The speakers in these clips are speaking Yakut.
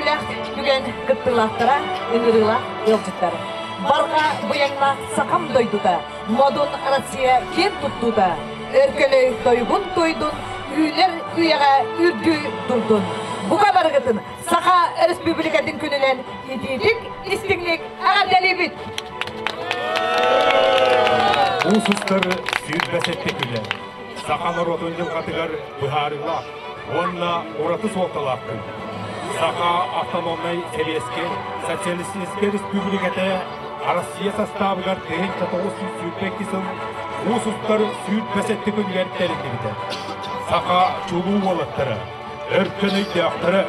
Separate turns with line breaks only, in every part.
Үөрүүлээх түгэн кыттыылаахтара, ыҥырыылаах ыалдьыттар. Барҕа быйаҥнаах сахам дойдута, модун Россия киэн туттуута, өркөлөй тойугун туойдун, үүнэр үйэҕэ үрдүү турдун. Бука барыгытын Саха Өрөспүүбүлүкэтин күнүнэн итиитик, истиҥник эҕэрдэлиибит!
Муус устар 27 күнэ саха норуотун дьылҕатыгар быһаарыылаах уонна ураты суолталаах күн. Саха автономнай Сэбиэскэй Социалистическай Республиката Россия састаабыгар 1922 сыл муус устар 27 күнүгэр тэриллибитэ. Саха чулуу уолаттара, өркөн өйдөөхтөрө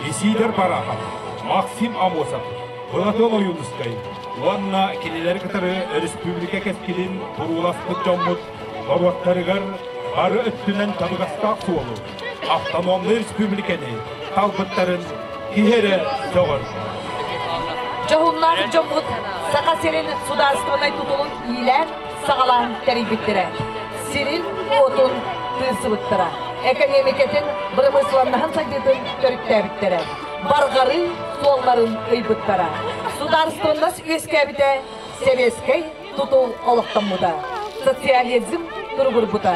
Исидор Барахов, Максим Амосов, Платон Ойуунускай уонна кинилэри кытары өрөспүүбүлүкэ кэскилин турууласпыт дьоммут норуоттарыгар бары өттүнэн табыгастаах суолу, автономнай республиканы талбыттарын киһи эрэ сөҕөр.
Дьоһуннаах дьоммут Саха сирин судаарыстыбаннай тутулун иилээн, саҕалаан тэрийбиттэрэ. Сирин уотун тыырсыбыттара. Экэниэмикэтин, бырамыысыланнаһын сайдыытын төрүттээбиттэрэ. Барҕарыы суолларын ыйбыттара. Судаарыстыбаннас үөскээбитэ сэбиэскэй тутул олохтоммута, социализм туругурбута.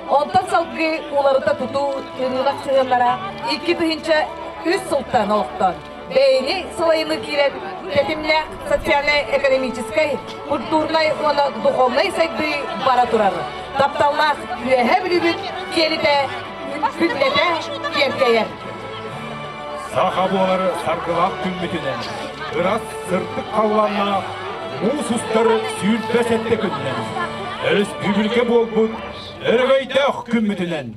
Онтон салгыы уларыта тутуу ырыынак сыһыаннара 2003 сылтан олохтон бэйэни салайыныы киирэн тэтимнээх социальнай-экономическай, культурнай уонна духовнай сайдыы бара турар. Тапталлаах Үөһээ Бүлүүбүт киэлитэ күннэтэ киэркэйэр.
Саха буолар саргылаах күммүтүнэн, ырас сырдык халлааннаах муус устар 27 күнүнэн, өрөспүүбүлүкэ буолбут өрөгөйдөөх күммүтүнэн!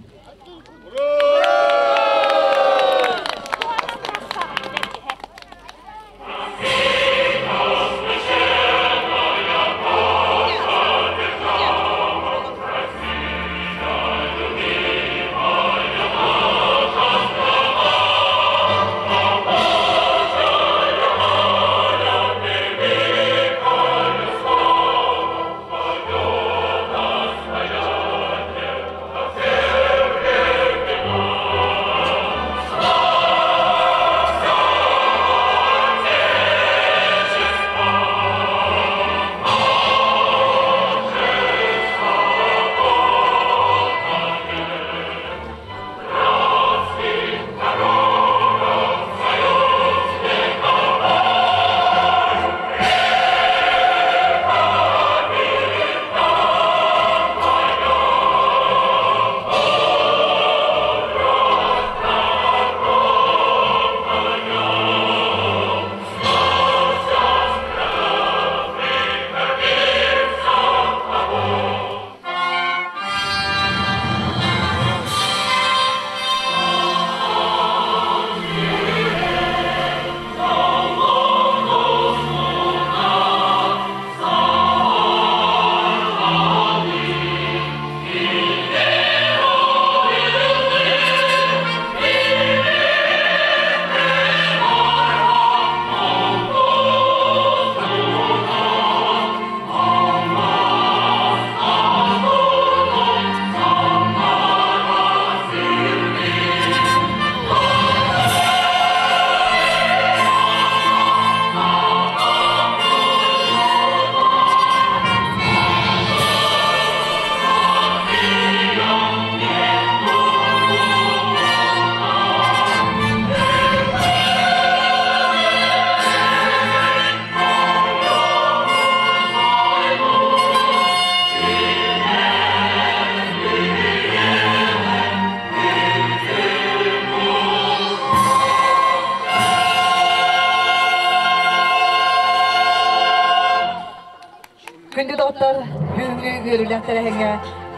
Күндү доҕоттор, бүгүҥҥү үөрүүлээх тэрээһиҥҥэ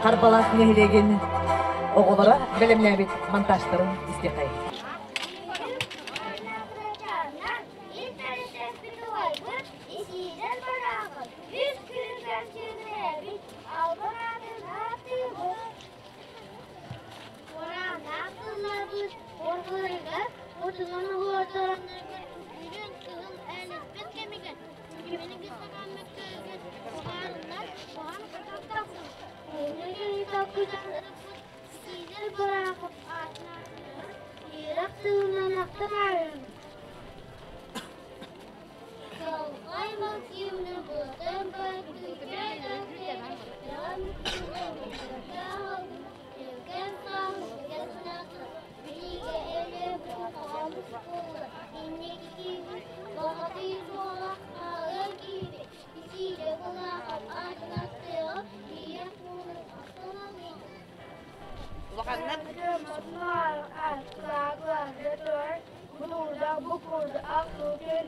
Харбалаах нэһилиэгин оҕолоро бэлэмнээбит монтажтарын истиэхэй.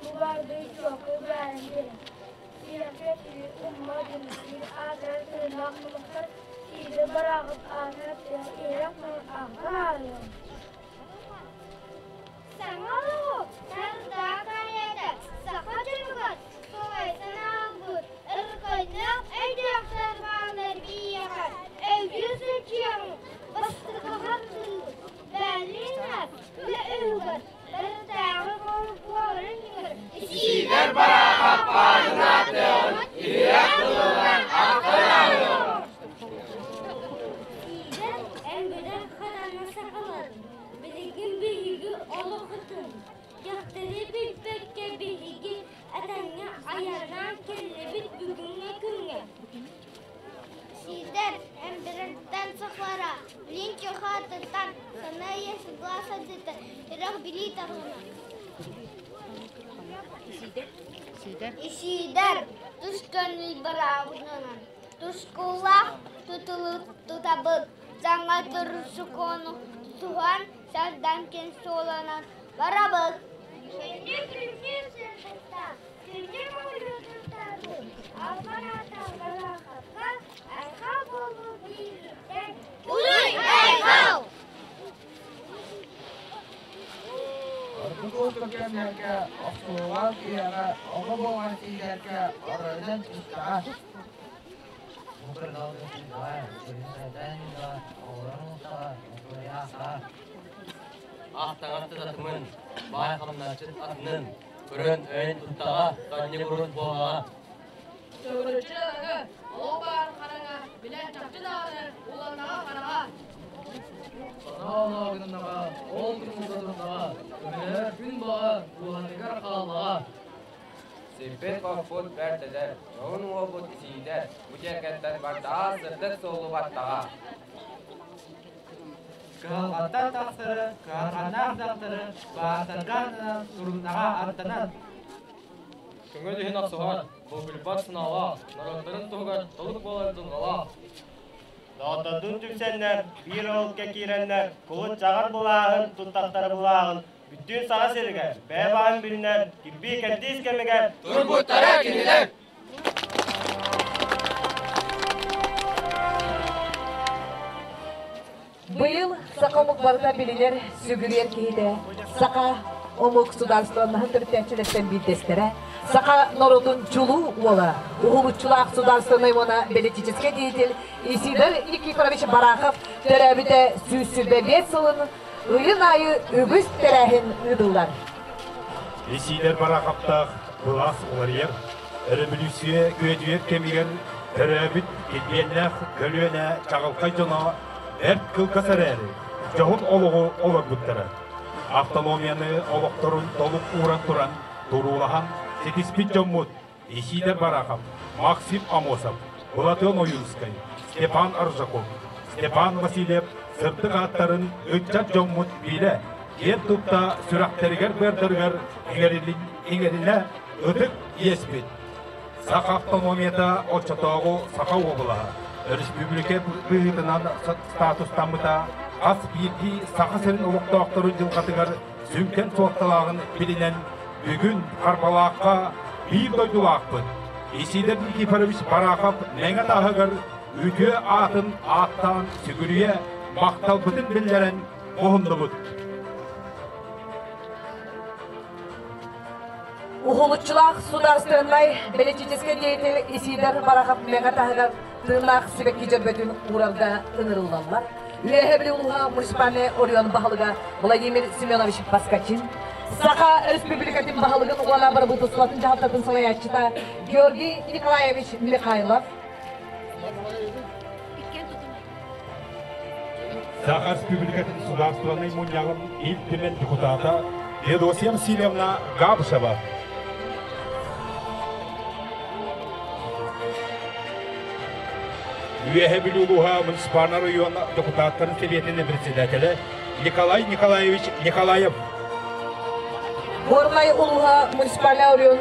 Бу баардыы чуолкай быһааран биэриҥ. Сирэххэ түү умма дьүмсүүр аатырар тыыннаах номохтор сииги барааҕыт аатырар тыа иһирэх тылын ааҕан ааҕыаҕыҥ.
Саҥа олоҕу сардаах айата саха дьонугар сылайсан аалбыт ыркынньах өйдөөхтөр бааллар биһиэхэ өйдүү сылдьыаҕыҥ бастакы хардыыбыт Берлиннэр үлэ өһүгэр барытааҕы буоларын
Исиидэр Бараахап аатын ааттыаҕын иһирэх тылынан ахтан ааһыаҕыҥ.
Сиидэр эмбирэх хараҥа сахалар Билигин биһиги олоххутун, дьахтары билбэккэ биһиги этэҥҥэ айаннаан кэллибит бүгүҥҥү күҥҥэ.
Сиидэр эмбирэттэн сахлара, Линчи хаатыттан санаа сылаас садыта, ирэх билии таһыма. Исиидэр тус көҥүл бараабытынан, тускулаах тутулу тутабыт, саҥа турсукуону тутуһан, сардан кин суоланан барабыт.
Күндү күндү сырдыкта, күндү муҥутуктарбыт, албан ааттаах Бараахапка айхал буолуу биһигиттэн.
Уруй айхал!
Ордук уустук кэмнэргэ охсуһуулаах үйэҕэ оҕо буолан тиийэргэ оройунан истэҕэ.
Ахтаҕар татымын, баай хамначчыт атынын, көрөн өйүн туттаҕа, санньы-бурут буолаҕа.
Төгүрүччү аҥы, ол баар хараҥа, билэн чахчы даҕаны уланаҕа хараҕа.
Санаа гыннаҕа, ол тумулга турдаҕа, көмөлөһөр күн баҕа дууһатыгар хааллаҕа.
Сиппит-хоппут бэрт эдэр, дьоһун уолбут Исиидэр, бу дьиэ бардаа сырдык суолу баттаҕа.
Кыһалҕаттан тахсары, кыһарҕаннаах дьахтары, баартарга аттанан, туруннаҕа аттанан.
Көҥүл иһин охсуһар, булгуйбат санаалаах, норуоттарын туһугар толук буолар дьылҕалаах.
Доҕоттордуун түмсэннэр, биир оһолго киирэннэр, кулун-чаҕар былааһын, туттахтара былааҕын, бүттүүн Саха сиригэр, бэйэ баһын билинэр, кирбии кэрдиис кэмигэр
Турбуттара кинилэр!
Быйыл саха омук барыта билинэр, сүгүрүйэр киһитэ, саха омук судаарыстыбаннаһын төрүттээччилэртэн биирдэстэрэ, саха норуотун чулуу уола, уһулуччулаах судаарыстыбаннай уонна бэлитиичэскэй деятель Исидор Никифорович Барахов төрөөбүтэ 125 сылын ыйын аайы үгүс тэрээһин ыытыллар.
Исидор Бараховтаах былаас уларыйар, өрөбүлүүссүйэ күөдьүйэр кэмигэр төрөөбүт килбиэннээх көлүөнэ чаҕылхай дьоно бэрт кылгас эрээри, дьоһун олоҕу олорбуттара. Автономияны олохторун толук ууран туран туруулаһан ситиспит дьоммут Исидор Барахов, Максим Амосов, Былатыан Ойуунскай, Степан Аржаков, Степан Васильев сырдык ааттарын ыччат дьоммут билэ, киэн тутта сүрэхтэригэр-быардарыгар иҥэринэ ытык иэспит. Саха автономията оччотооҕу Саха уобалаһа өрөспүүбүлүкэ быһыытынан статустаммыта хас биирдии Саха сирин олохтоохторун дьылҕатыгар сүҥкэн суолталааҕын билинэн бүгүн Харбалаахха биир дойдулаахпыт Исидор Никифорович Барахов Мэҥэ тааһыгар үтүө аатын ааттаан сүгүрүйэ махталбытын биллэрэн муһуннубут.
Уһулуччулаах судаарыстыбаннай бэлитиичэскэй деятель Исидор Барахов Мэҥэ таһыгар тыыннаах сибэкки дьөрбөтүн уурарга ыҥырыллаллар. Үөһээ Бүлүү улууһа муниципальнай оройуон баһылыга Владимир Семенович Поскачин, Саха Өрөспүүбүлүкэтин баһылыгын уонна бырабыыталыстыбатын дьаһалтатын салайааччыта Георгий Николаевич Михайлов,
Саха Республикатын Судаарыстыбаннай Мунньаҕын Ил Түмэн депутата Федосия Васильевна Габышева. Үөһэ Бүлүү улууһа муниципальнай район депутаттарын сэбиэтин председателэ Николай Николаевич Николаев.
Горнай улууһа муниципальнай оройуон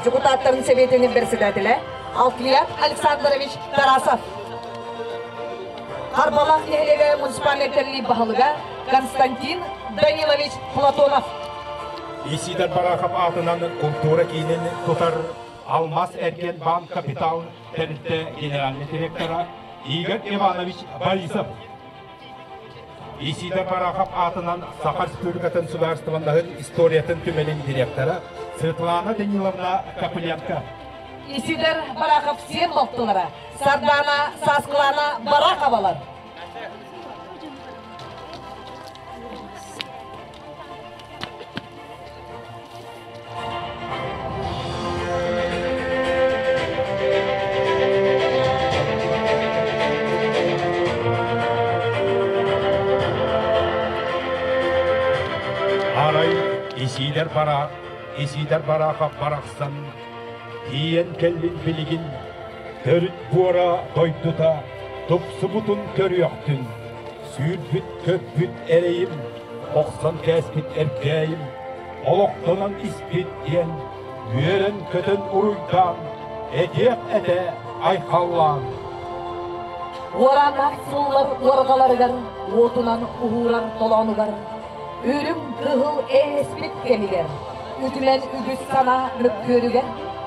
депутаттарын сэбиэтин председателэ Алквиад Александрович Тарасов. Харбалаах нэһилиэгэ муниципальнай тэрилии баһылыга Константин Данилович Платонов.
Исидор Барахов аатынан култуура киинин тутар Алмаз Эрген Баан Капитал тэрилтэ генеральный директора Игорь Иванович Борисов. Исидор Барахов аатынан Саха Республикатын судаарыстыбаннаһын историятын түмэлин директора Светлана Даниловна Копыленко.
Исидор Барахов сиэн балтылара Сардаана Сааскылаана Бараховалар.
Арай Исиидэр бара, Исиидэр Барахов барахсан тиийэн кэллин билигин төрүт буора дойдута тупсубутун көрүөхтүн Сүүрбүт-көппүт эрэйим, охсон кээспит эркээйим, олохтонон испит диэн үөрэн-көтөн уруйдаан, этиэх этэ айхаллаан.
Уорааннаах сыллар уорҕаларыгар уотунан уһуурар толоонугар, үрүҥ кыһыл ээспит кэмигэр, үтүмэн үгүс санаа мөккүөрүгэр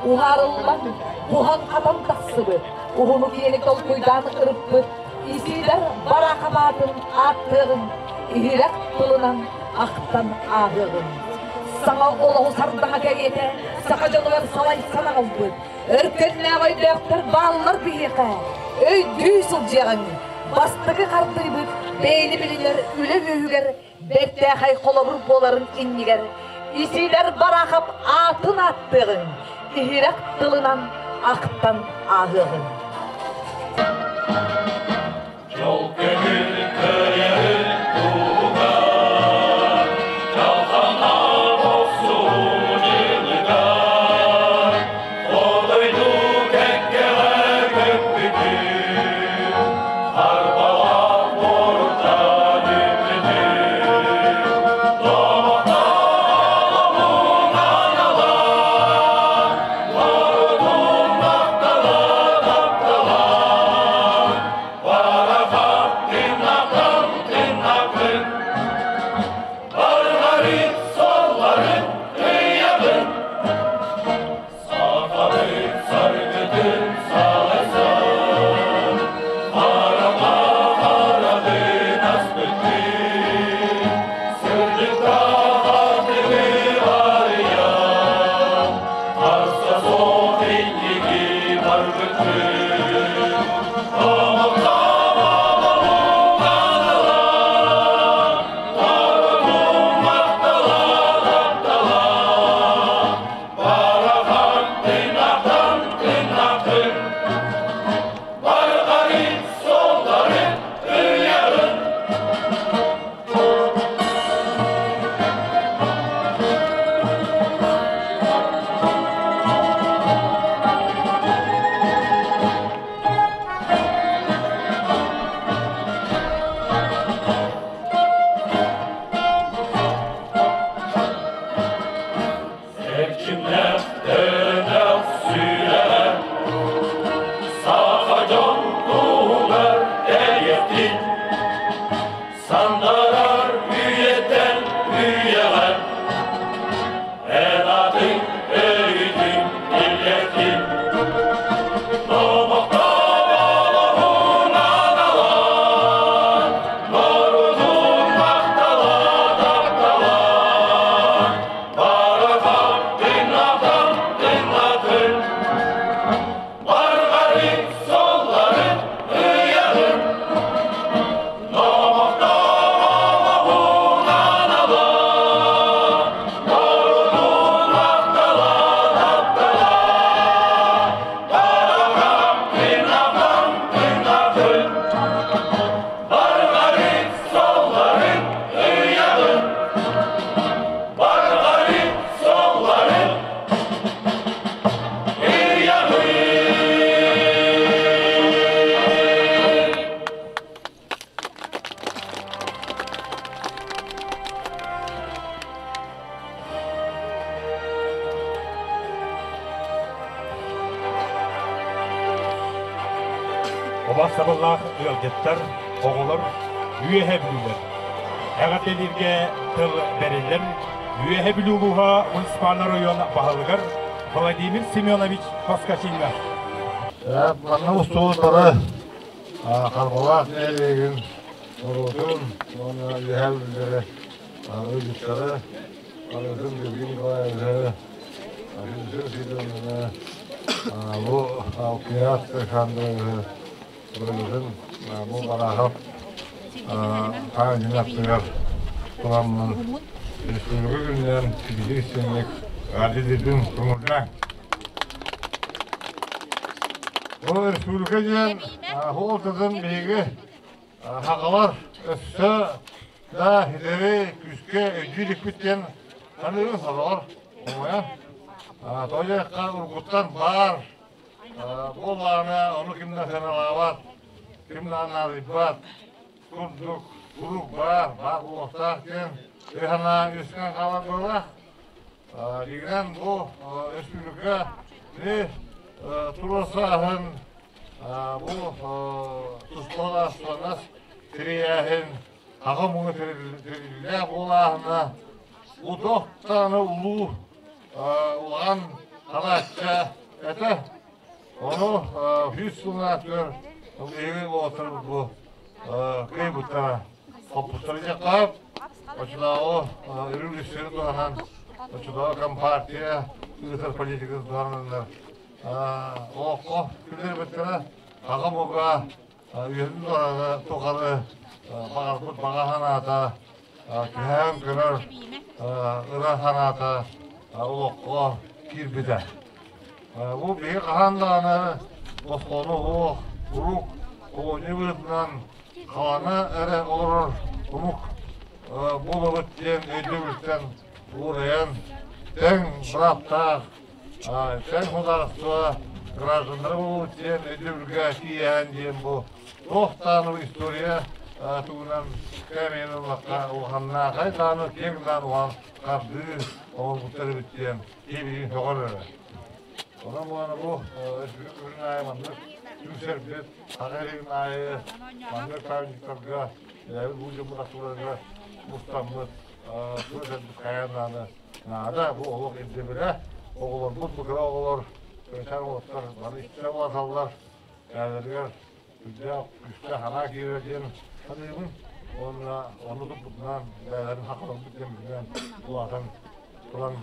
уһаарыллан, буһан-хатан тахсыбыт, уһуну-киэни толкуйдаан ырыппыт Исиидэр Бараахабаатын ааттыаҕын, иһирэх тылынан ахтан ааһыаҕын. Саҥа олоҕу сардаҥа кэриэтэ саха дьонугар салайсан аҕалбыт өркөннөөх өйдөөхтөр бааллар биһиэхэ. Өйдүү сылдьыаҕыҥ, бастакы хардыыбыт бэйэни билинэр үлэ үөһүгэр бэртээхэй холобур буоларын иннигэр Исиидэр Бараахап аатын ааттыаҕыҥ, иһирэх тылынан ахтан ааһыаҕыҥ.
Дьол көҥүл кыайарын туһугар, дьалхаҥҥа охсуу дьылыгар, хотойду кэккэҕэ көппүтүм, харбалаах буорута түммүтүм, Домохтооломун анала, норуотун махтала таптала, Барахат тыыннахтан тыыннахтын, барҕарыт солларын ыйабын. Сахабыт саргытын салайсан, хараҥа хараҕын аспытын, сырдыктаах аартыгы арыйан, харса суох инники барбытын, Эрчимнээх өрөнөх сүрэҕэ саха дьон туһугар тэйиэхтин, сандарар үйэттэн үйэҕэ эн атын өрүтүн иллэхтин. Номохтоолоһун анала, норуотун махтала таптала, барахат тыыннатан тыыннатын, барҕарыт солларын ыйарын, Номохтоолоһун анала, норуотун махтала таптала, барахат тыыннатан тыыннатын, барҕарыт солларын ыйарын, барҕарыт солларын ыйарын.
Оба сабыллаах ыалдьыттар, оҕолор үөһэ бүлүүлэр. Эҕэрдэлииргэ тыл бэриллэр Үөһэ Бүлүү улууһа муниципальнай оройуон баһылыгар Владимир Семенович Поскачиҥҥа.
Манна устубут бары Харбалаах нэһилиэгин норуотун уонна Үөһээ Бүлүүлэри ыалдьыттары барытын Георгий Николаевиһы Алексей Сидоровны бу Алкиат Александровиһы барытын бу Барахов Хаанньын аттыгар тураммын республика күнүнэн биһиги истиҥник эҕэрдэлиирбин көҥүллээҥ. Бу республика диэн суолтатын биһиги сахалар өссө да ситэри күүскэ өйдүү иликпит диэн саныыбын сороҕор хомойон. Тоҕо диэтэххэ уруккуттан баар буоллаҕына ону ким да сыаналаабат, ким да наадыйбат курдук куруук баар, баар буолуохтаах диэн өй-санаа үөскээн хаалар быһыылаах. Дьиҥинэн бу республика туруорсааһын бу туспа сыланас тэрийээһин аҕа муҥа тэриллиилээх буолааһына утохтааны улуу улахан хараачча этэ. Ону үс сылнаатыгар биһиги уолаттар бу кыайбыттара хоппуттара диэххэ оччотооҕу үрүҥ туһанан оччотооҕу компартия ыытар политикатын туһананнар олоххо күллэрбиттэрэ аҕа бука үйэтин тухары баҕарбыт баҕа санаата түһээн көрөр ыра санаата олоххо киирбитэ. Бу биһи хаһан даҕаны босхону суох куруук холуонньа быһыытынан халана эрэ олорор омук буолабыт диэн өйдөбүлтэн уурайан тэҥ бырааптаах тэҥ судаарыстыба гражданнара буолбут диэн өйдөбүлгэ тиийэһэн диэн бу туох даҕаны история тугунан кээмэйин ыллахха улаханнаахай даҕаны киэҥ даҕаны улахан хардыы оҥорбуттар эбит диэн киһи сөҕөр эрэ. Онон буолан бу күн аайы маннык түмсэрбит, саха илин аайы маннык памятниктарга, бэйэбит бу дьоммут аттыларыгар мустаммыт туох хайаан даҕаны наада. Бу олох ирдэбилэ. Оҕолорбут бу кыра оҕолор, кырачаан уолаттар бары истэ улааталлар. Бэйэлэригэр сүрдээх күүстээх санаа киирэр диэн саныыбын. Уонна ону туппутунан бэйэлэрин хаххаларбыт диэн билэн улаатан туран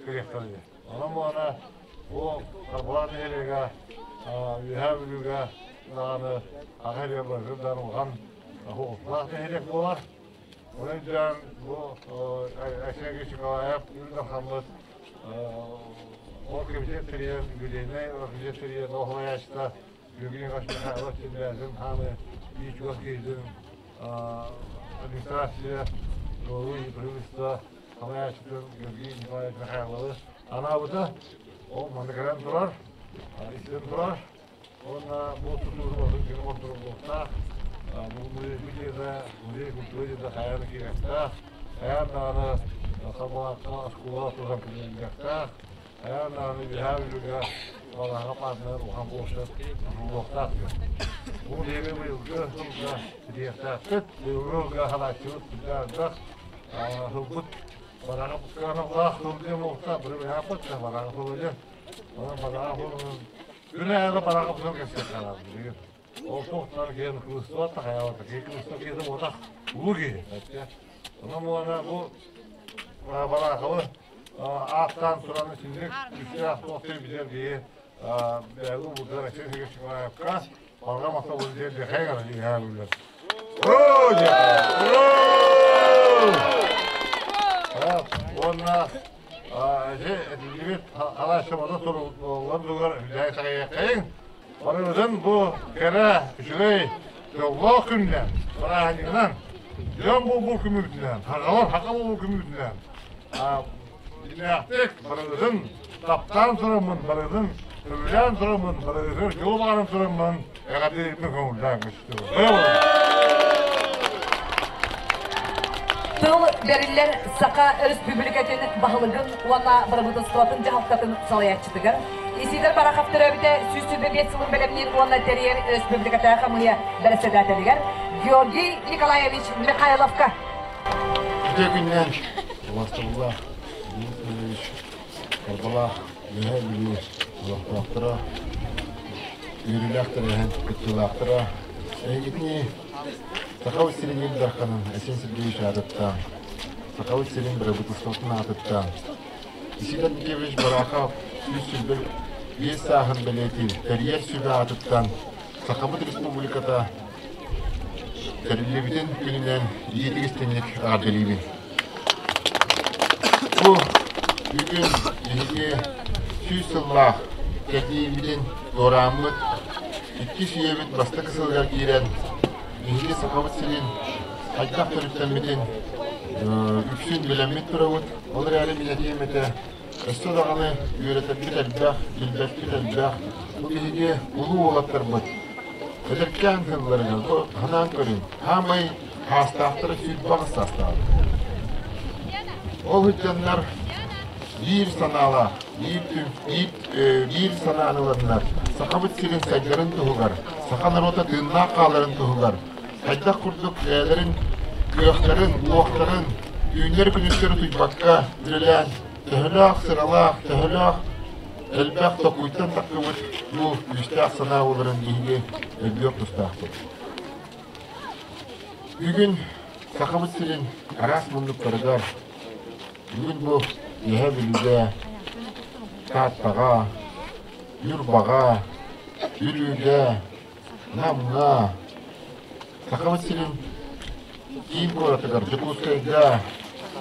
кэлиэхтэрэ диэн. Онон буолана бу Харбалаах нэһилиэгэ Үөһээ Бүлүүгэ даҕаны аҕа илигэ барытын даҕаны улахан хуоҕуттаах нэһилиэк буолар. Ол өйдөөн бу Айсен Николаев Ил Дархаммыт ол комитет тэрийэн, юбилейнай комитет тэрийэн ол салайааччыта Евгений Иванович Михайлов Тимирязев хааны биир чугас киһитин администрация, главы правительства салайааччытын Георгий Николаевич Михайловы анаабыта. Ол манна кэлэн турар, истэн турар. Уонна бу тутууру отун кини хонтуруоллуохтаах. Бу музей музей культуры дьиэтэ хайаан киириэхтээх. Хайаан даҕаны Харбалаахха оскуола тутан киллэриэхтээх. Хайаан даҕаны Үөһээ Бүлүүгэ балаһаҕа паартыйа улахан площадь тутуллуохтаах диэн. Бу биһиги быйылгы сылга ситиһиэхтээхпит. Быйылгы сылга ханааччыбыт сүрдээх элбэх. Сылбыт бараҕа кыаналаах сыл диэн буолуохтаах. Бары быһааппыт бараҕа сыл диэн. Онон бараҕа сылынан күн аайы бараҕа сыл кэпсиэххэ билигин. Ол туохтан киһи кыбыстыбат да хайаабат да киһи кыбыстар киһи буотах улуу киһи. Онон буолана бу Бараахабы ааттаан туран итинник күүстээх туох билэр киһи бэйэбит убурдар Алексей Сергеевич Николаевка барҕа махтал диэн дэхэйэн гана диэхээ Уонна ити этиллибит халааччыбата туруллан тугар үлэһэ саҕайыаххайыҥ. Барыбытын бу кэрэ, үчүгэй, дьоллоох күнүнэн, бырааһынньыгынан, дьон буолбут күммүтүнэн, хагалар хака буолбут күммүтүнэн дьиҥнээхтик барыбытын таптаан тураммын, барыбытын сөбүлээн тураммын, барыбытын дьолу баҕаран тураммын эҕэрдэлиирбин көҥүллээн көстүбүт.
Тыл бэриллэр Саха Өрөспүүбүлүкэтин баһылыгын уонна бырабыыталыстыбатын дьаһалтатын салайааччытыгар Исидор Барахов төрөөбүтэ 125 сылын бэлэмниир уонна тэрийэр өрөспүүбүлүкэтээҕи хамыыһыйа бэрэссэдээтэлигэр Георгий Николаевич Михайловка.
Үтүө күнүнэн убаастабыллаах Денис Ильич Харбалаах Үөһээ Бүлүү олохтоохторо, үөрүүлээх тэрээһин кыттыылаахтара, эһигитини Сахабыт сирин Ил Дарханын Айсен Сергеевич аатыттан, Сахабыт сирин бырабыыталыстыбатын аатыттан Исидор Никифорович Барахов 125 сааһын бэлиэтиир тэрийэр сүбэ аатыттан Сахабыт Республиката тэриллибитин күнүнэн иитик истиҥник эҕэрдэлиибин. Бу бүгүн биһиги 100 сыллаах кэтиибитин туорааммыт, иккис үйэбит бастакы сылыгар киирэн, биһиги Сахабыт сирин хайдах төрүттэммитин үксүн билэммит турабыт. Ол эрээри мин этиэм этэ, Өссө даҕаны үөрэтэрбит элбэх, билбэппит элбэх. Бу биһиги улуу уолаттарбыт эдэркээн тылларыгар бу санаан көрүҥ, хаамай хаастаахтара 28 саастаах. Ол сылдьаннар биир санаалаах, биир, биир, биир санааны ыланнар Сахабыт сирин сайдарын туһугар, саха норуота тыыннаах хааларын туһугар хайдах курдук бэйэлэрин кыахтарын, уохтарын түүннэр күнүстэри утуйбакка үлэлээн, төһөлөөх сыралаах, төһөлөөх элбэх токуйтан тахсыбыт бу күүстээх санаа буоларын биһиги өйдүөх тустаахпыт. Бүгүн Сахабыт сирин араас муннуктарыгар бүгүн бу Үөһээ Бүлүүгэ, Тааттаҕа, Ньурбаҕа, Бүлүүгэ, Намҥа, Сахабыт сирин киин куоратыгар Дьокуускайга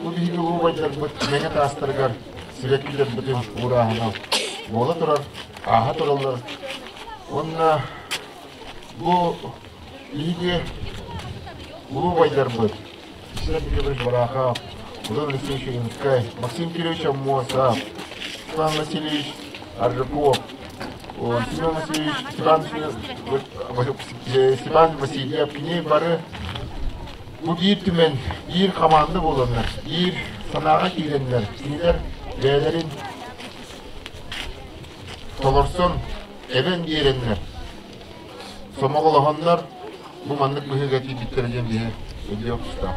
бу биһиги улуу убайдарбыт мэҥэ таастарыгар сибэккилэрбитин уурааһына буола турар, ааһа тураллар. Уонна бу биһиги улуу убайдарбыт Исидор Петрович Барахов, Платон Алексеевич Ильинскай, Максим Кирович Аммосов, Степан Васильевич Аржаков, Семен Васильевич, Степан, Степан Васильев, кини бары бу биир түмэн, биир хамаанда буоланнар, биир санааҕа киирэннэр, кинилэр бэйэлэрин толорсон, эбэн биэрэннэр, сомоҕолоһоннор бу маннык быһыыга тиийбиттэрэ диэн биһи өйдүөх тустаах.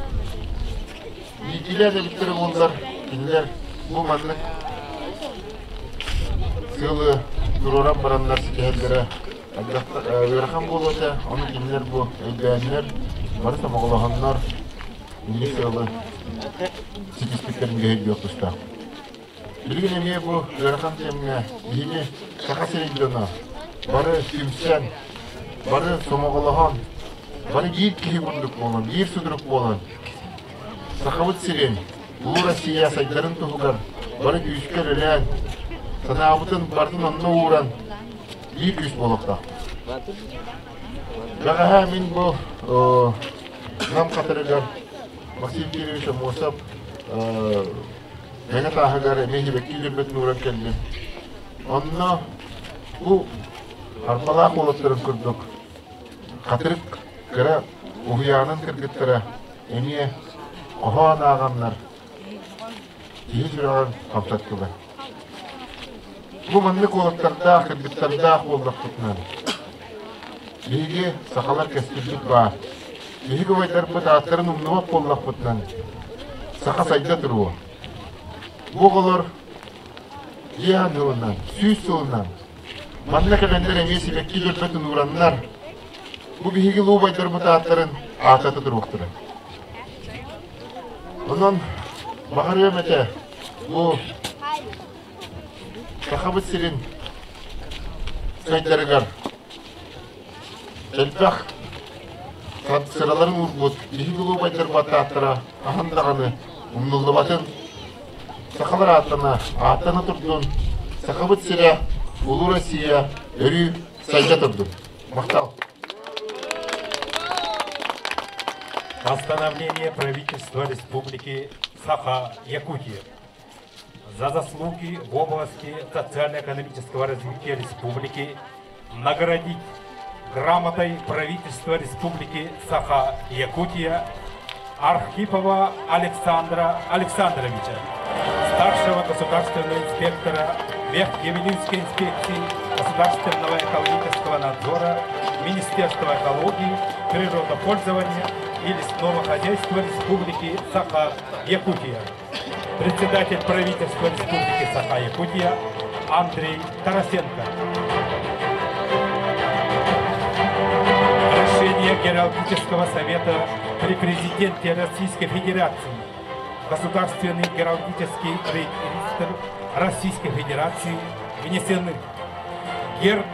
Иитиилээх эбиттэрэ буоллар, кинилэр бу маннык сыалы туруоран бараннар ситиһэллэрэ ыарахан буолуо этэ. Ону кинилэр бу өйдөөннөр, бары сомоҕолоһоннор инник сыалы ситиспиттэрин биһи өйдүөх тустаах. Билигин эмиэ бу ыарахан кэмҥэ биһиги Саха сирин дьоно бары түмсэн, бары сомоҕолоһон, бары биир киһи курдук буолан, биир судурук буолан, Сахабыт сирин, Улуу Россия сайдарын туһугар бары күүскэ үлэлээн, санаабытын барытын онно ууран, биир күүс буолуохтаахпыт. Бэҕэһээ мин бу Нам хатырыгар Максим Кирович Аммосов Мэҥэ тааһыгар эмиэ сибэкки үөрбэтин ууран кэллим. Онно бу Арбалаах уолаттарын курдук хатырык кыра уһуйаанын кыргыттара эмиэ хоһоон ааҕаннар киһи сүрэҕин хамсаттылар. Бу маннык уолаттардаах, кыргыттардаах буоллахпытынан биһиги сахалар кэскилбит баар. Биһиги убайдарбыт ааттарын умнубат буоллахпытынан саха сайда туруо. Бу оҕолор иэһэн сылынан, 100 сылынан манна кэлэннэр эмиэ сибэкки дьөрбөтүн уураннар, бу биһиги улуу убайдарбыт ааттарын аатата туруохтара. Онон баҕарыам этэ бу Сахабыт сирин сайдарыгар элбэх сыраларын уурбут биһиги улуу убайдарбыт ааттара хаһан даҕаны умнуллубатын, сахалар ааттана, ааттана турдун, Сахабыт сирэ, Улуу Россия өрүү сайда турдун. Махтал!
Постановление правительства Республики Саха-Якутия за заслуги в области социально-экономического развития республики наградить грамотой правительства Республики Саха-Якутия Архипова Александра Александровича, старшего государственного инспектора Верхневилюйской инспекции Государственного экологического надзора Министерства экологии, природопользования и лесного хозяйства Республики Саха-Якутия. Председатель правительства Республики Саха-Якутия Андрей Тарасенко. Решение Геральдического совета при президенте Российской Федерации Государственный геральдический реестр Российской Федерации внесены герб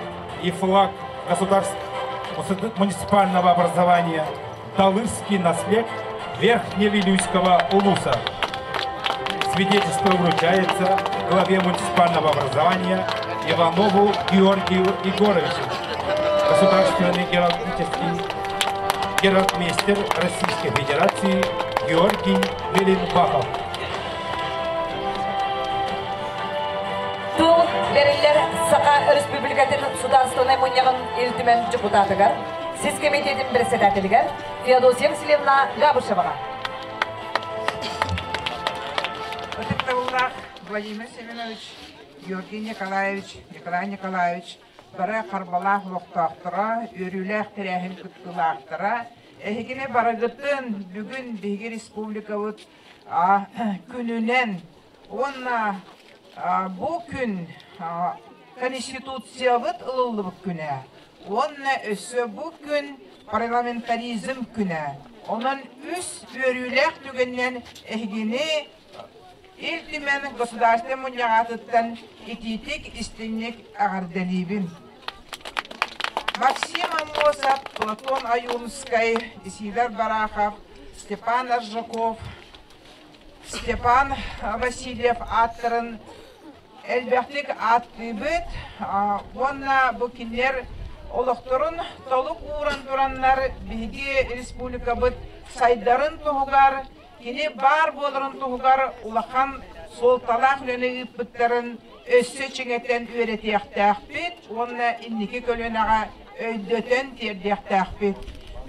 и флаг государств муниципального образования Талырский наслед Верхневилюйского улуса. Свидетельство вручается главе муниципального образования Иванову Георгию Егоровичу. Государственный геральдический геральдмейстер Российской Федерации Георгий Веленбахов.
Тыл бэриллэр Саха Өрөспүүбүлүкэтин Судаарыстыбаннай Мунньаҕын Ил Түмэн дьокутаатыгар, сис кэмитиэтин бэрэссэдээтэлигэр Феодосия Васильевна Габышеваҕа.
Ытыктабыллаах Владимир Семенович, Георгий Николаевич, Николай Николаевич бары Харбалаах олохтоохторо, үөрүүлээх тэрээһин кыттыылаахтара, эһигини барыгытын бүгүн биһиги республикабыт күнүнэн уонна бу күн Конституциябыт ылыллыбыт күнэ уонна өссө бу күн парламентаризм күнэ. Онон үс үөрүүлээх түгэнинэн эһигини Ил Түмэн Государственнай мунньаҕаатыттан итиитик истиҥник эҕэрдэлиибин. Максим Аммосов, Платон Ойуунускай, Исидор Барахов, Степан Аржаков, Степан Васильев ааттарын элбэхтик ааттыыбыт уонна бу кинилэр олохторун толук ууран тураннар биһиги республикабыт сайдарын туһугар, кини баар буоларын туһугар улахан суолталаах үлэни ыыппыттарын өссө чиҥэтэн үөрэтиэхтээхпит уонна инники көлүөнэҕэ өйдөтөн тиэрдиэхтээхпит.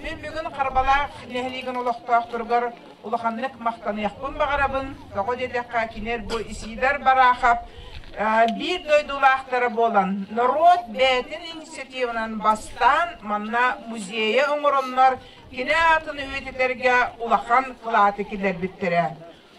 Мин бүгүн Харбалаах нэһилиэгин олохтоохторугар улаханнык махтаныахпын баҕарабын. Тоҕо диэтэххэ, кинилэр бу Исидор Барахов биир дойдулаахтара буолан, норуот бэйэтин инициативанан бастаан манна музейы оҥороннор, кини аатын үйэтитэргэ улахан кылааты киллэрбиттэрэ.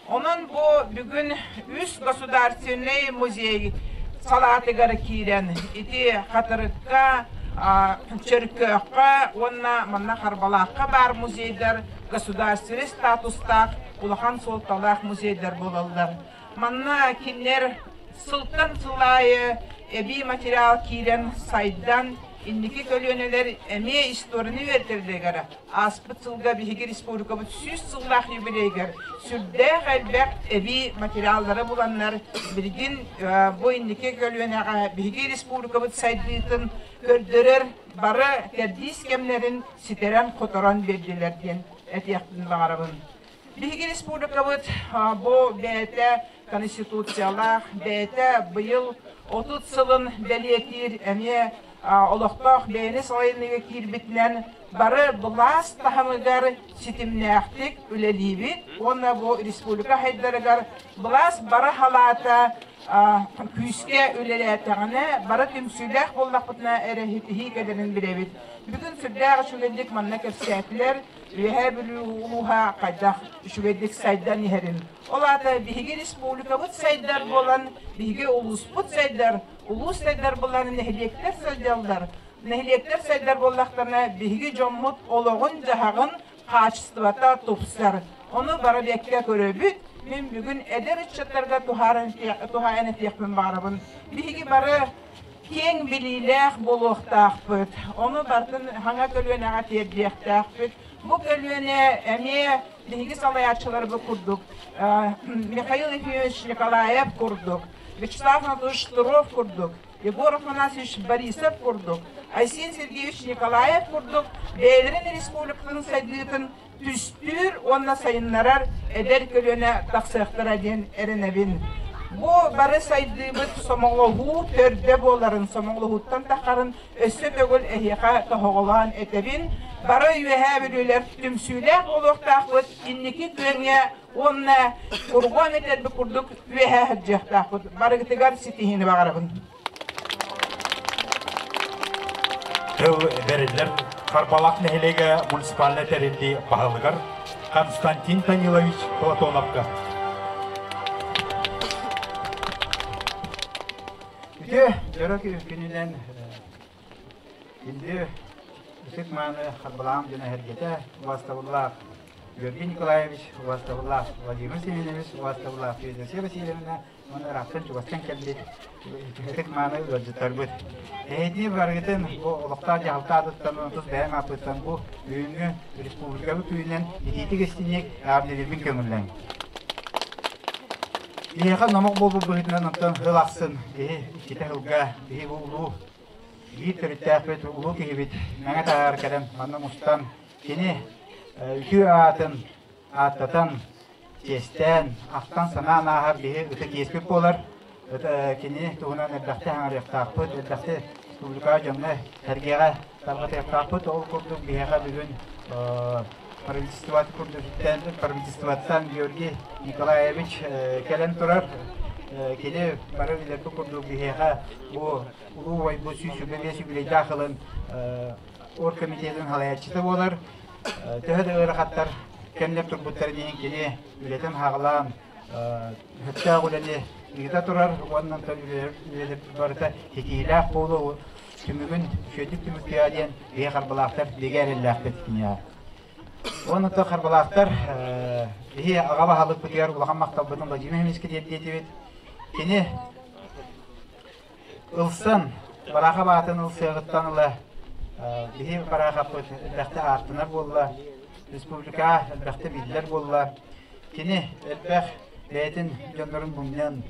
Онон бу бүгүн үс государственный музей салаатыгар киирэн, ити Хатырыкка, Чөркөөххө уонна манна Харбалаахха баар музейдар государственный статустаах улахан суолталаах музейдар буолаллар. Манна кинилэр сылтан сыл аайы эбии материал киирэн сайдан, инники көлүөнэлэр эмиэ историяны үөрэтэллэригэр ааспыт сылга биһиги республикабыт 100 сыллаах юбилейыгар сүрдээх элбэх эбии материаллары буланнар билигин бу инники көлүөнэҕэ биһиги республикабыт сайдыытын көрдөрөр бары кэрдиис кэмнэрин ситэрэн-хоторон биэрдилэр диэн этиэхпин баҕарабын. Биһиги республикабыт бу бэйэтэ конституциялаах, бэйэтэ быйыл 30 сылын бэлиэтиир эмиэ олохтоох бэйэни салайыныыга киирбитинэн бары былаас таһымыгар ситимнээхтик үлэлиибит уонна бу республика хайдарыгар былаас бары халаата күүскэ үлэлээтэҕинэ, бары түмсүүлээх буоллахпытына эрэ ситиһии кэлэрин билэбит. Бүгүн сүрдээх үчүгэйдик манна кэпсээтилэр, Үөһээ Бүлүү улууһа хайдах үчүгэйдик сайдан иһэрин. Ол аата биһиги республикабыт сайдар буолан, биһиги улууспут сайдар, улуус сайдар буолан нэһилиэктэр сайдаллар. Нэһилиэктэр сайдар буоллахтарына, биһиги дьоммут олоҕун-дьаһаҕын хаачыстыбата тупсар. Ону бары бэккэ көрөбүт. Мин бүгүн эдэр ыччаттарга туһаайан этиэхпин баҕарабын. Биһиги бары киэҥ билиилээх буолуохтаахпыт. Ону барытын хаҥа көлүөнэҕэ тиэрдиэхтээхпит. Бу көлүөнэ эмиэ биһиги салайааччыларбыт курдук Михаил Ефимович Николаев курдук, Вячеслав Анатольевич Штыров курдук, Егор Афанасьевич Борисов курдук, Айсен Сергеевич Николаев курдук бэйэлэрин республикатын сайдыытын түстүүр уонна сайыннарар эдэр көлүөнэ тахсыахтара диэн эрэнэбин. Бу бары сайдыыбыт сомоҕолоһуу төрдө буоларын, сомоҕолоһууттан таххарын өссө төгүл эһиэхэ тоһоҕолоон этэбин. Бары Үөһээ Бүлүүлэр түмсүүлээх буолуохтаахпыт, инники күөҥҥэ уонна кургуон этэрбит курдук үөһээ сылдьыахтаахпыт. Барыгытыгар ситиһиини баҕарабын.
Тыл бэриллэр. Харбалаах нэһилиэгэ муниципальнай тэриллии баһылыгар Константин Данилович Платоновка.
Үтүө дьоро күнүнэн Күндү ытык мааны Харбалаам дьоно эһэргэтэ убаастабыллаах Георгий Николаевич, убаастабыллаах Владимир Семенович, убаастабыллаах Феодосия Васильевна уонна ыраахтан-чугастан кэлбит ытык мааны ыалдьыттарбыт. Эһиги барыгытын бу олохтоох дьаһалта аатыттан уонна тус бэйэм ааппыттан бу бүгүҥҥү республикабыт күнүнэн итиитик истиҥник эҕэрдэлиирбин көҥүллэҥ. Биһиэхэ номох буолбут быһыытынан онтон сыл ахсын биһи иккитэ сылга биһи бу улуу биир төрүттээхпит улуу киһибит Мэҥэ Тааһар кэлэн манна мустан кини үтүө аатын ааттатан чиэстээн ахтан-санаан ааһар биһи ытык иэспит буолар. Кини туһунан элбэхтэ хаҥарыахтаахпыт, элбэхтэ республикаҕа дьоҥҥо сэргэҕэ тарҕатыахтаахпыт. Ол курдук биһиэхэ бүгүн правительствот курдуктан правительствоттан Георгий Николаевич кэлэн турар. Кини бары билэрбит курдук биһиэхэ бу улуу убайбыт 125 юбилейдаах ылын оргкомитетын салайааччыта буолар. Төһө да ыарахаттар кэмнэр турбуттарын иһин кини үлэтин хаҕылаан сөптөөх үлэни ыыта турар уонна үлэлэр барыта ситиилээх буолуу түмүгүн үчүгэйдик түмүктүөҕэ диэн биһи харбалаахтар бигэ эрэллээхпит киниэхэ. Уонна то харбалаахтар биһи аҕа баһылыкпытыгар улахан махталбытын Владимир Ильичка тиэрдиэтибит. Кини ылсан, Бараахап аатын ылсыаҕыттан ыла биһи Бараахаппыт элбэхтэ ааттанар буолла, республика элбэхтэ биллэр буолла. Кини элбэх бэйэтин дьоннорун мунньан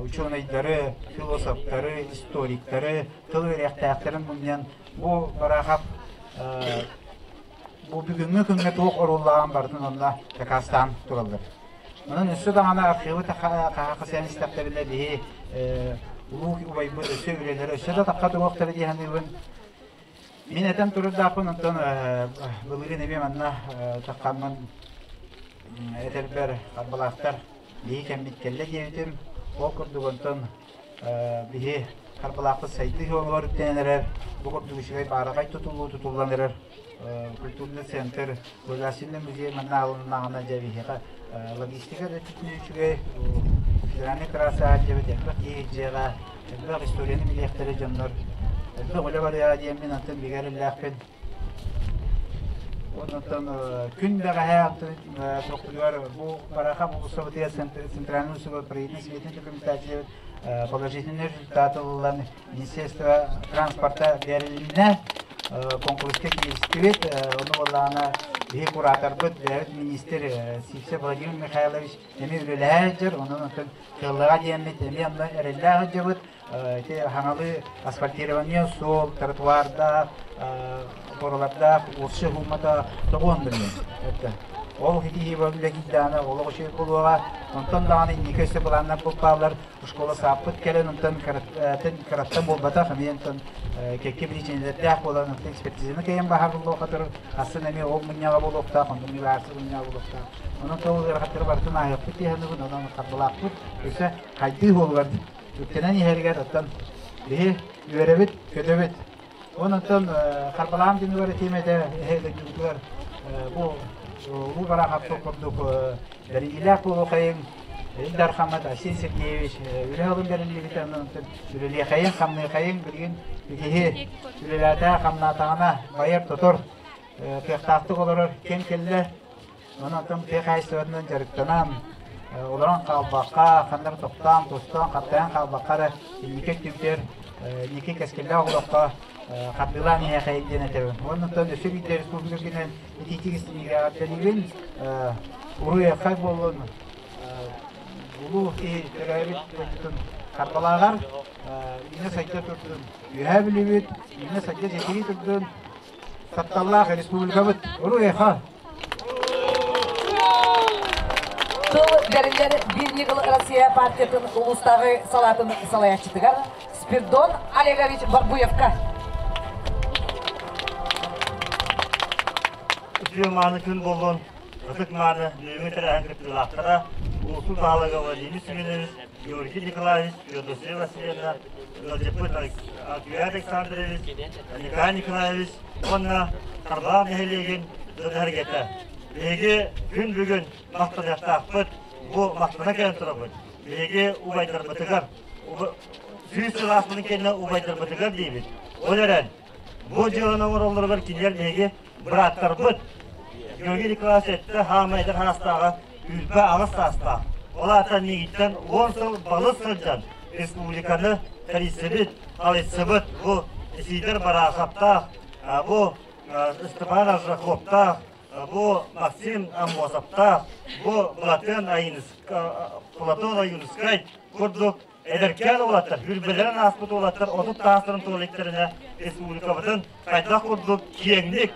учуонайдары, философтары, историктары, тыл үөрэхтээхтэрин мунньан бу Бараахап бу бүгүҥҥү күҥҥэ туох оруоллааҕын барытын онно дакаастаан тураллар. Онон өссө даҕаны архыыбы хаһаахысыйан истэхтэринэ биһи улуу убайбыт өссө үлэлэрэ өссө да тахха туруохтара дии саныыбын. Мин этэн турардаахпын, онтон былырыын эмиэ манна таххаммын этэрбэр Харбалаахтар биһи кэммит кэллэ диэбитим. Ол курдук онтон биһи Харбалаахпыт сайдыы суолугар үктэнэн эрэр, бу курдук үчүгэй баараҕай тутуллуу тутуллан эрэр культурный центр, художественный музей манна алыннаҕына дьэ биһиэхэ логистика да өттүнэн үчүгэй, федеральный трасса дьэбит элбэх киһи дьиэҕэ, элбэх историяны билиэхтэрэ дьоннор, элбэх үлэ барыаҕа диэммин онтон бигэ эрэллээхпин. Онтон күн бэҕэһээ тохтугар бу Бараха уулуссабытыгар центральный уулуссаҕа проектный светный документация положительный результат ылыллан Министерство транспорта бэрилиннэ, конкурска кииристибит. Ону буоллаҕына биһи кураторбыт, бэйэбит министр Сивцев Владимир Михайлович эмиэ үлэлэһэ сылдьар. Онон онтон кыаллаҕа диэммит эмиэ онно эрэллээх сылдьабыт. Ити хаҥалыы асфальтирование суол, тротуардаах, боролардаах, уопсай уһуммата тоҕуон билин. Ол хитиһии үлэ киирдэҕинэ олох үчүгэй буолуоҕа. Онтон даҕаны инники өссө былааннар булпааллар. Школа сааппыт кэлэн онтон кыраттан буолбатах эмиэ онтон кэккэ биричиинэлэрдээх буолан онтон экспертизаны кэйэн баһар буолуохха хасын эмиэ ол мунньаҕа буолуохтаах онтон милаарсы мунньаҕа буолуохтаах онон ол ыарахаттары барытын ааһыахпыт дии саныыбын онон харбалаахпыт өссө хайдыы суолугар үктэнэн иһэригэр оттон биһи үөрэбит көтөбүт онон харбалаам дьонугар этиим этэ эһэ дойдубутугар бу улуу Бараахаппыт курдук бэриниилээх буолуохайыҥ Ил Дархаммыт Айсен Сергеевич үлэ алын бэриллибитэ онон үлэлиэхэйин, хамныахайын билигин киһи үлэлээтэ, хамнаатаҕына байар-тотор, кыахтаахтык олорор кэм кэллэ. Онон тыа хаһаайыстыбатынан дьарыктанан, олорон хаалбакка, ханна эрэ тохтоон, тостон, хаптайан хаалбакка эрэ инники өттүбүтүгэр инники кэскиллээх олоххо хардыылаан иһиэхэйин диэн этэбин. Уонна оттон өссө биирдэ республика үрдүнэн итиитик истиҥнигэ эҕэрдэлиибин. Уруй-айхал буоллун улуу киһи төрөөбүт дойдутун Харбалааҕар үүнэ-сайда турдун Үөһээ Бүлүүбүт, үүнэ-сайда ситии турдун тапталлаах республикабыт уруй-айхал!
Тыл бэриллэр Биир ньыгыл Россия партиятын улуустааҕы салаатын салайааччытыгар Спирдон Олегович Барбуевка.
Үтүө мааны күн буоллун, ытык мааны бүгүҥҥү тэрээһин кыттыылаахтара.
Улуус баһылыга Владимир Семенович, Георгий Николаевич, Феодосия Васильевна, ыалдьыппыт Альберт Александрович, Николай Николаевич уонна Харбалаах нэһилиэгин дьоно-сэргэтэ. Биһиги күн бүгүн махтаныахтаахпыт, бу махтана кэлэн турабыт. Биһиги убайдарбытыгар, сүүс сыл ааспытын кэннэ убайдарбытыгар диибит. Ол эрэн, бу дьыаланы оҥороллоругар кинилэр биһиги бырааттарбыт. Георгий Николаевич эттэ, хаамай эдэр хаастааҕа 28 саастаах. Ол аата миигиттэн 10 сыл балыс сылдьан республиканы тэрийсибит, халыйсыбыт бу Исидор Бараховтаах, бу Степан Аржаковтаах, бу Максим Аммосовтаах, бу Платон Платон Ойуунускай курдук эдэркээн уолаттар, үрбэлэрин ааспыт уолаттар 30 таастарын туола иликтэринэ республикабытын хайдах курдук киэҥник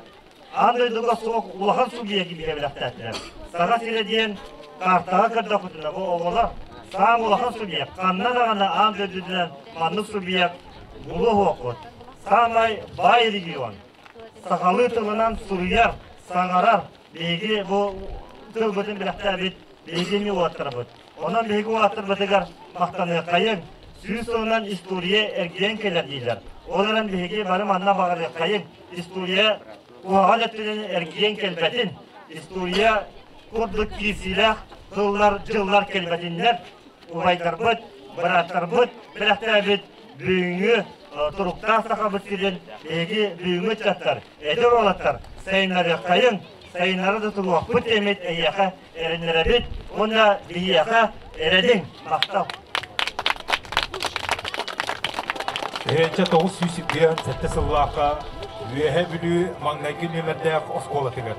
аан дойдуга суох улахан субъеги биһиэбилэхтээтилэр. Саха сирэ диэн картаҕа көрдөхпүтүнэ бу оҕолор саам улахан субъект, ханна даҕаны аан дойдутунан маннык субъект булуо Саамай баай регион. Сахалыы тылынан суруйар, саҥарар биһиги бу тылбытын билэхтээбит биһигини уолаттарбыт. Онон биһиги уолаттарбытыгар махтаныаххайыҥ, сүүс сылынан история эргийэн кэлэр дииллэр. Ол эрэн биһиги бары манна баҕарыаххайыҥ, история куһаҕан өттүнэн эргийэн кэлбэтин, история курдук киирсиилээх тыллар, дьыллар кэлбэтиннэр, убайдарбыт, бырааттарбыт бэлэхтээбит бүгүҥҥү туруктаах Сахабыт сирин биһиги бүгүҥҥү ыччаттар, эдэр уолаттар сайыннарыаххайыҥ, сайыннара да туруохпут диэммит эйиэхэ эрэннэрэбит уонна биһиэхэ эрэниҥ, махтал.
1957 сыллаахха Үөһэ Бүлүү маҥнайгы нүөмэрдээх оскуолатыгар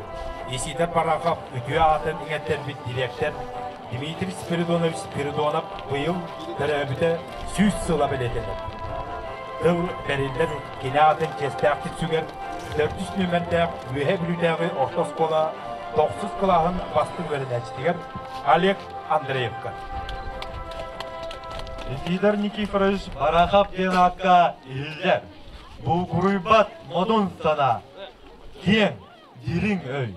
Исидор Барахов үтүө аатын иҥэртэрбит дириэктэр Дмитрий Спиридонович Спиридонов быйыл төрөөбүтэ 100 сыла бэлиэтэнэр. Тыл бэриллэр кини аатын чиэстээхтик сүгэр төрдүс нүөмэрдээх Үөһэ Бүлүүтээҕи орто оскуола тохсус кылааһын бастыҥ үөрэнээччитигэр Олег Андреевка.
Исидор Никифорович Барахов диэн аакка иһиллэр. Булгуруйбат модун санаа, киэҥ, дириҥ өй.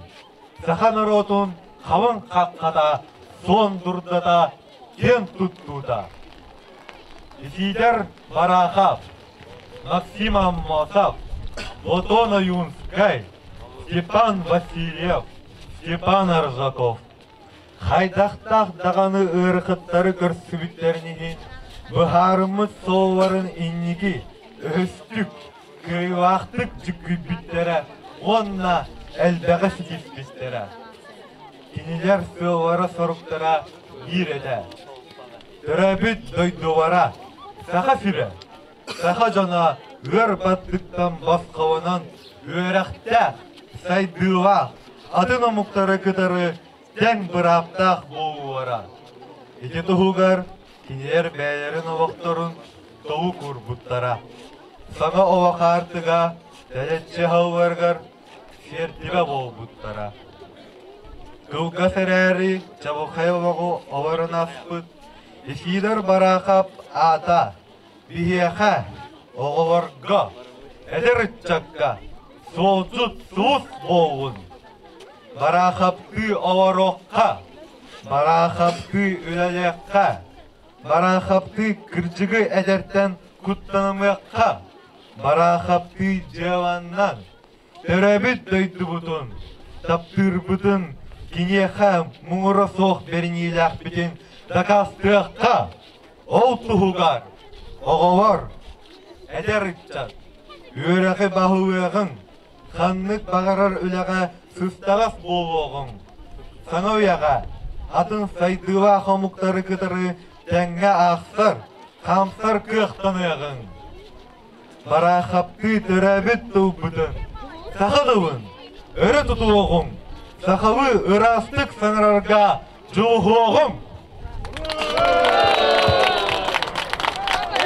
Саха норуотун халыҥ хаххата, суон дурдата, киэн туттуута. Исидор Барахов, Максим Аммосов, Платон Ойуунскай, Степан Васильев, Степан Аржаков хайдахтаах даҕаны ыарахаттары көрсүбүттэрин иһин быһаарыммыт суолларын инники өһөстүк, кыайыылаахтык дьүккүйбүттэрэ уонна элбэҕи ситиспиттэрэ. Кинилэр сыаллара-соруктара биир этэ. Төрөөбүт дойдулара Саха сирэ, саха дьоно ыар баттыктан босхолонон үөрэхтээх, сайдыылаах, атын омуктары кытары тэҥ бырааптаах буолуулара. Ити туһугар кинилэр бэйэлэрин олохторун толук уурбуттара. Саҥа олох аартыга тэлэччи аһылларыгар сиэртибэ буолбуттара. Кылгас эрээри чабылхай олоҕу олорон ааспыт Исидор Барахов аата биһиэхэ, оҕолорго, эдэр ыччакка суолдьут сулус буоллун! Бараахаптыы олоруохха, бараахаптыы үлэлиэххэ, бараахаптыы кырдьыгы эдэртэн куттанымыахха, бараахаптыы дьыаланнан Төрөөбүт дойдубутун, таптыырбытын, киниэхэ муҥура суох бэриниилээхпитин дакаастыахха! Ол туһугар, оҕолор, эдэр ыччат, үөрэҕи баһылыаҕыҥ, ханнык баҕарар үлэҕэ сыстаҕас буолуоҕуҥ. Саҥа үйэҕэ атын сайдыылаах омуктары кытары тэҥҥэ аахсар, хаамсар кыахтаныаҕыҥ. Бараахаптыы төрөөбүт тылбытын, саха тылын өрө тутуоҕуҥ, сахалыы ыраастык саҥарарга дьулуһуоҕуҥ!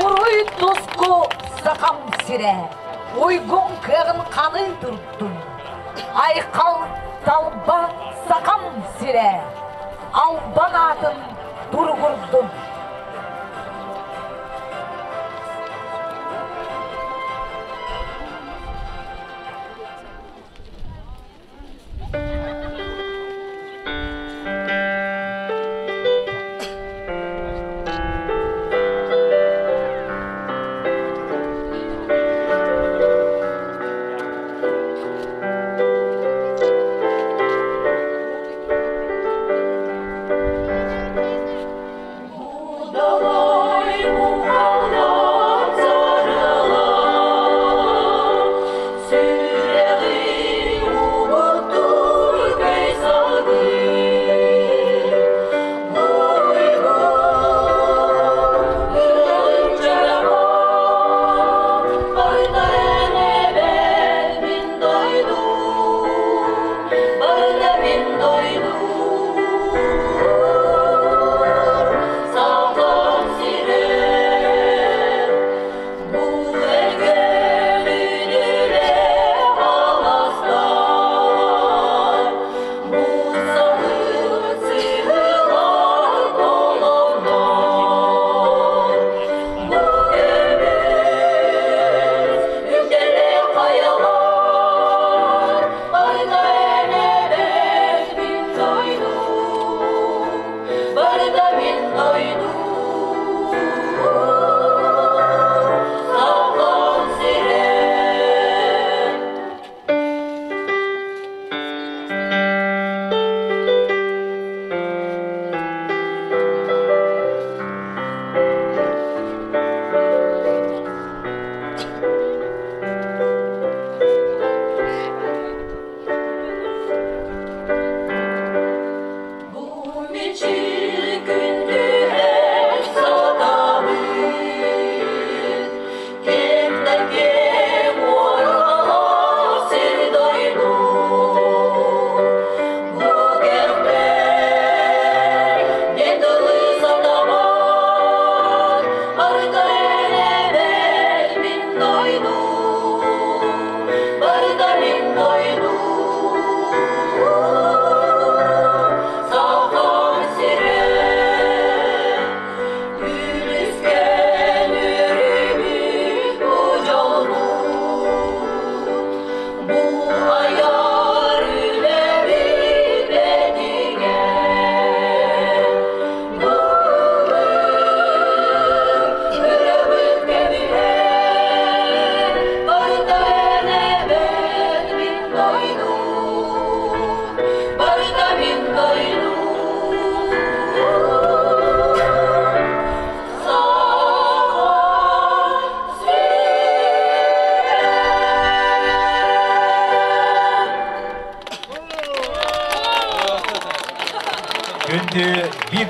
Уруй туску сахам сирэ, уйгуҥ кыаҕын ханыы турдун. Айхал талба сахам сирэ, албан аатын туругурдун.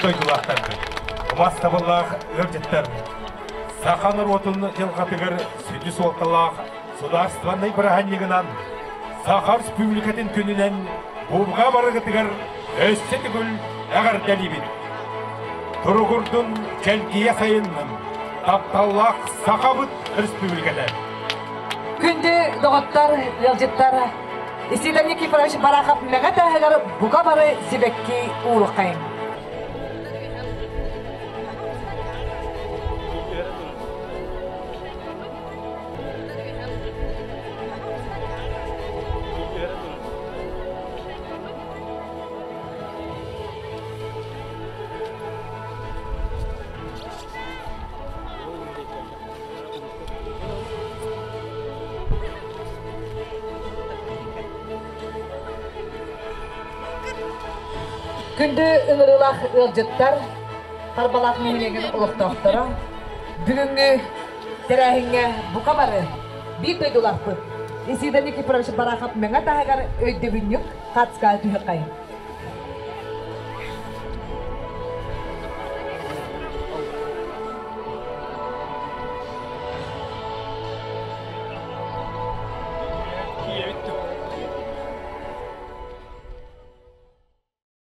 дойдулаахтарбыт, убаастабыллаах ыалдьыттар, саха норуотун дьылҕатыгар сүдү суолталаах судаарыстыбаннай бырааһынньыгынан Саха Республикатын күнүнэн буурҕа барыгытыгар өссө төгүл эҕэрдэлиибит! Туругурдун чэлгийэ сайыннын, тапталлаах Сахабыт Республиката!
Күндү доҕоттор, ыалдьыттар, Исидор Никифорович Барахов мэҥэ тааһыгар бука бары сибэкки ууруххайыҥ. Күндү ыҥырыылаах ыалдьыттар, Харбалаах нэһилиэгин олохтоохторо, бүгүҥҥү тэрээһиҥҥэ бука бары биир дойдулаахпыт Исидор Никифорович Барахов мэҥэ таһыгар өйдөбүнньүк хацка түһүөххэйин.